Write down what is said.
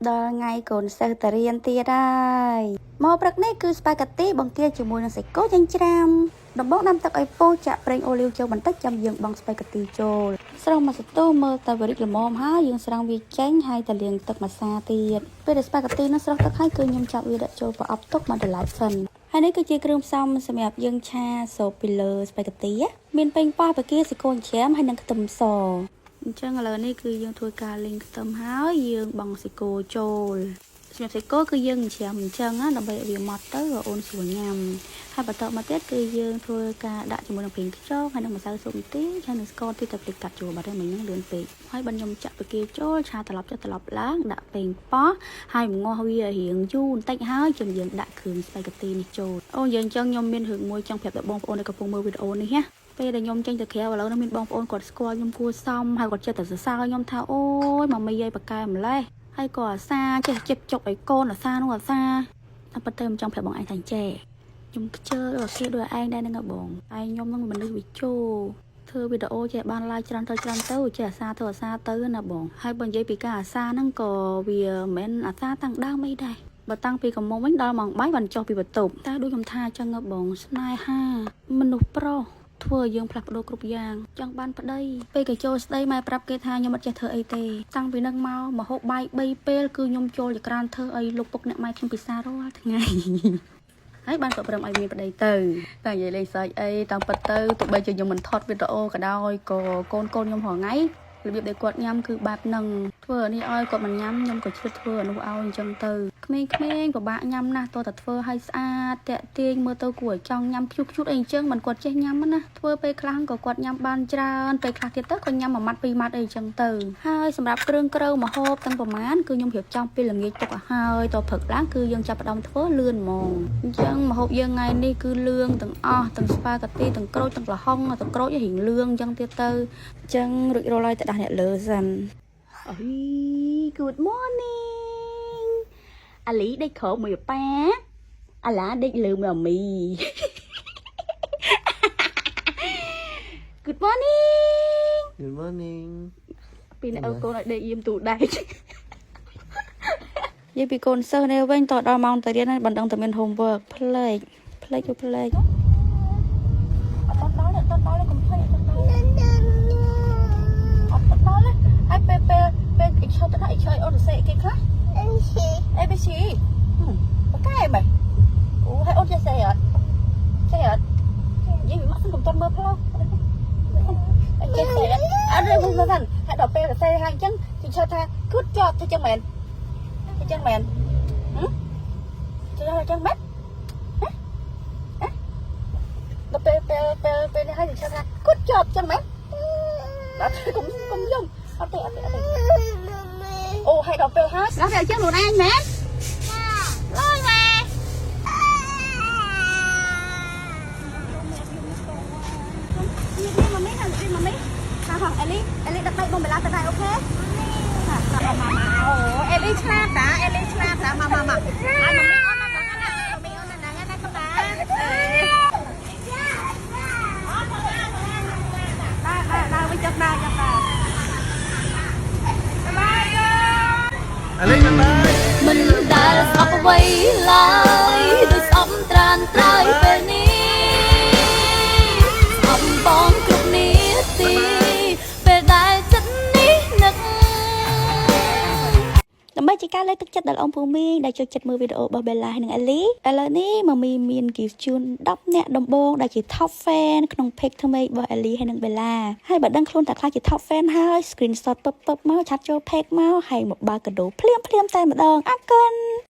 ដល់ថ្ងៃកូនសិស្សទៅរៀនទៀតហើយមកព្រឹកនេះគឺស្ប៉ាហ្គាទីបង្គាជាមួយនឹងសាច់គោចិញ្ច្រាំដំបូងដាំទឹកឲ្យពុះចាក់ប្រេងអូលីវចូលបន្តិចចាំយើងបង់ស្ប៉ាហ្គាទីចូលស្រង់មកសន្ទុះមើលទៅវារីកល្មមហើយយើងស្រង់វាចេញហើយទៅលាងទឹកម្សាទៀតពេលដែលស្ប៉ាហ្គាទីនោះស្រស់ទឹកហើយគឺខ្ញុំចាប់វាដាក់ចូលប្រអប់ទុកមកតម្លៃសិនហើយនេះគឺជាគ្រឿងផ្សំសម្រាប់យើងឆាស៊ុបពីលើស្ប៉ាហ្គាទីមានប៉េងប៉ោះបង្គាសាច់គោចិញ្ច្រាំហើយនិងខ្ទឹមសអញ្ចឹងឥឡូវនេះគឺយើងធ្វើការលីងខ្ទឹមហើយយើងបង់សាច់គោចូលសម្រាប់សាច់គោគឺយើងចិញ្ច្រាំអញ្ចឹងណាដើម្បីឲ្យវាម៉ត់ទៅអូនស្រួលញ៉ាំហើយបន្តមកទៀតគឺយើងធ្វើការដាក់ជាមួយនឹងប្រេងខ្យងហើយនិងម្សៅស៊ុបបន្តិចហើយនឹងស្ករតិចតែភ្លេចកាត់ចូលបាត់ហើយមិញហ្នឹងលឿនពេកហើយបើខ្ញុំចាក់បង្គាចូលឆាត្រឡប់ចុះត្រឡប់ឡើងដាក់ប៉េងប៉ោះហើយម្ងាស់វារៀងយូរបន្តិចហើយចាំយើងដាក់គ្រឿងស្ប៉ាហ្គាទីនេះចូលអូនិយាយអញ្ចឹងខ្ញុំមានរឿងមួយចង់ប្រាប់ដល់បងប្អូនដែលកំពុងមើលវីដេអូនេះណាពេលដែលខ្ញុំចេញទៅក្រៅឥឡូវនេះមានបងប្អូនគាត់ស្គាល់ខ្ញុំគួរសមហើយគាត់ចិត្តតែសរសើរខ្ញុំថាអូយម៉ាមីយាយប៉ាកែម្លេះហើយក៏អាសាចេះជិបចុកឲ្យកូនអាសានោះអាសាតែប៉ុន្តែខ្ញុំចង់ប្រាប់បងឯងថាចេះខ្ញុំខ្ជិលដល់គេដូចឯងដែរហ្នឹងបងឯងខ្ញុំនឹងមនុស្សវិជោធ្វើវីដេអូចេះបាន like ច្រើនទៅច្រើនទៅចេះអាសាធ្វើអាសាទៅណាបងហើយបើនិយាយពីការអាសាហ្នឹងក៏វាមិនមែនអាសាតាំងដើមអីដែរបើតាំងពីកំមុំវិញដល់ម៉ោងបាយបានចុះពីបន្ទប់តែដូចខ្ញុំថាអញ្ចឹងបងស្នេហាមនុស្សប្រុសធ្វើឲ្យយើងផ្លាស់ប្ដូរគ្រប់យ៉ាងចង់បានប្តីពេលគេចូលស្ដីម៉ែប្រាប់គេថាខ្ញុំអត់ចេះធ្វើអីទេតាំងពីនឹងមកមកហូបបាយ3ពេលគឺខ្ញុំចូលចក្រានធ្វើអីលោកពុកអ្នកម៉ែខ្ញុំពិសារាល់ថ្ងៃ ហើយបានក៏ព្រមឲ្យមានប្តីទៅតែនិយាយលេងសើចអីតាមពិតទៅទោះបីជាខ្ញុំមិនថតវីដេអូក៏ដោយក៏កូនកូនខ្ញុំរាល់ថ្ងៃរបៀបដែលគាត់ញ៉ាំគឺបែបហ្នឹងធ្វើអានេះឲ្យគាត់មិនញ៉ាំខ្ញុំក៏ឆ្លៀតធ្វើអានោះឲ្យអញ្ចឹងទៅក្មេងៗពិបាកញ៉ាំណាស់តោះតែធ្វើឲ្យស្អាតតាក់ទាញមើលទៅគួរឲ្យចង់ញ៉ាំខ្ជុះខ្ជុតអីអញ្ចឹងមិនគាត់ចេះញ៉ាំណាធ្វើពេលខ្លះក៏គាត់ញ៉ាំបានច្រើនពេលខ្លះទៀតទៅគាត់ញ៉ាំមួយម៉ាត់ពីរម៉ាត់អីអញ្ចឹងទៅហើយសម្រាប់គ្រឿងក្រៅម្ហូបទាំងប្រមាណគឺខ្ញុំរៀបចំពេលល្ងាចទុកឲ្យហើយតព្រឹកឡើងគឺយើងចាប់ផ្ដើមធ្វើលឿនហ្មងអញ្ចឹងម្ហូបយើងថ្ងៃនេះគឺលឿងទាំងអស់ទាំងស្ប៉ាហ្គាទីទាំងក្រូចទាំងល្ហុងទាំងក្រូចរៀងលឿងអញ្ចឹងទៀតទៅអញ្ចឹងរួចរាល់ហើយទៅដោះអ្នកលើសិនអី Good morning អាលីដេកក្រោមមួយប៉ាអាឡាដេកលើមួយអាមី Good morning. Good morning. ពីអ្នកឪកូនឲ្យដេកយាមទូដែកនិយាយពីកូនសិស្សនេះវិញតដល់ម៉ោងទៅរៀនហើយបណ្ដឹងតែមាន homework ផ្លេចផ្លេចទៅផ្លេចអត់ដល់អត់ដល់កុំភ្លេចអត់ដល់អត់ដល់ហើយពេលពេលពេលអ៊ីឆទៅដល់អ៊ីឆឲ្យអូនសរសេរគេខ្លះ ABC អូខេមែនអូហើយអូនចេះសេអត់ចេះអត់និយាយមកសិនកុំតន់មើលផ្លូវអីចេះសេអត់អត់ទេមើលសិនហើយដល់ពេលសរសេរហើយអញ្ចឹងគេឆថា good job ធ្វើចឹងមែនធ្វើចឹងមែនហឹមធ្វើចឹងមែនហ៎ហ៎ដល់ពេលពេលពេលពេលនេះហើយគេឆថា good job ចឹងមែនអត់កុំកុំយំអត់ទេអត់ទេអត់ទេអូហើយដល់ពេលហើយដល់ពេលអញ្ចឹងខ្លួនឯងមែនលយម៉ែ នេះម៉ាមីណានេះម៉ាមីហាហោះអេលីអេលីដឹកដៃបងបេឡាទៅដែរ OK ហា ម៉ាម៉ាអូអេលីឆ្លាតតាអេលីឆ្លាតតាម៉ាម៉ាម៉ាហើយម៉ាមីអូនណាណាម៉ាមីអូនណាណាណាកតាដើរដើរដើរវិញចុះដើរចុះដើរ អាលី bye bye. មិនដែលស្អប់អ្វីឡើយដូចស្អប់ត្រានត្រើយពេលនេះស្អប់បងគ្រប់នាទីពេលដែលចិត្តនេះនឹក ដើម្បីជាការលើកទឹកចិត្តដល់អង្គពូមីងដែលចូលចិត្តមើលវីដេអូរបស់ Bella និង Ellie ឥឡូវនេះម៉ាមីមាន gift ជូន10នាក់ដំបូងដែលជា top fan ក្នុង page ថ្មីរបស់ Ellie ហើយនិង Bella ហើយបើដឹងខ្លួនតែខ្លះជា top fan ហើយ screenshot ពឹបពឹបមក chat ចូល page មកហើយមកបើកកាដូភ្លាមភ្លាមតែម្ដងអរគុណ។